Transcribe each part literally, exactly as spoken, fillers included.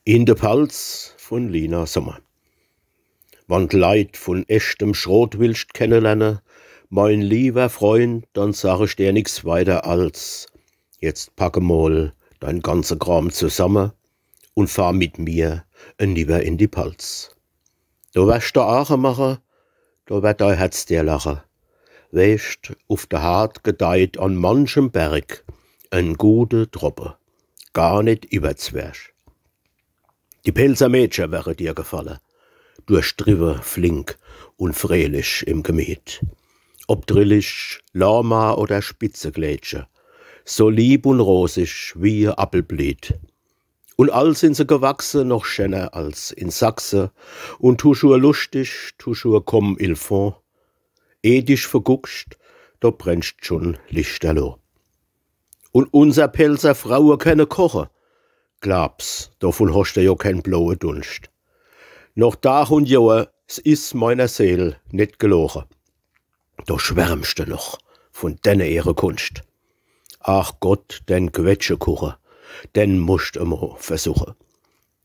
In de Palz vun Lina Sommer. Wann d' Leit vun echtem Schrot willscht kennelerne, mein liewer Freund, dann sag ich der nix weiter als: Jetzt packe mol dein ganze Kram zusamme und fahr mit mir eniwwer in die Palz. Do werscht de Aache mache, do werd dei Herz dir lache. Weescht, uf de Haardt gedeiht an manchem Berg en gute Droppe, gar net iwwerzwerch. Die Pelzer Mädcher wäre dir gefalle, durchdriwwe, flink und frehlich im Gemiet. Ob Drillich, Lama oder Spitzekleedche, so lieb und rosig wie e Appelbliet. Und all sin se gewachse, noch schenner als in Sachse, und toujours luschtig, toujours comme il faut. Eh dich verguckscht, do brennscht schon lichterloh. Und unser Pelzer Fraue kenne koche, glaab's, dovun hoscht de jo kein bloe Dunscht. Noch Dag und Johr, s is meiner Seel net geloche, do schwärmscht de noch vun denne ehre Kunscht. Ach Gott, den Quetschekuche, den muscht emo versuche.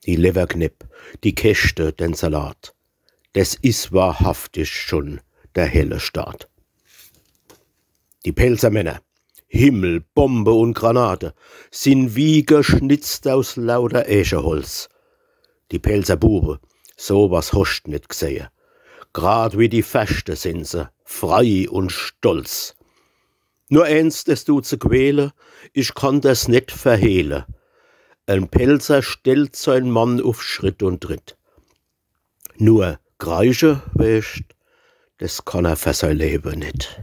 Die Lewwerknepp, die Keschte, den Salat, des is wahrhaftig schon der helle Staat. Die Pelzer Männer, Himmel, Bombe und Granate, sin wie geschnitzt aus lauter Eecheholz. Die Pelzer Bube, so was hoscht net gsehe. Grad wie die Ferschte sin se, frei und stolz. Nur eens, des dut se quäle, ich kann des net verhehle. En Pelzer stellt sein Mann uf Schritt und Tritt. Nur kreische, weescht, des kann er fer sei Lewe net.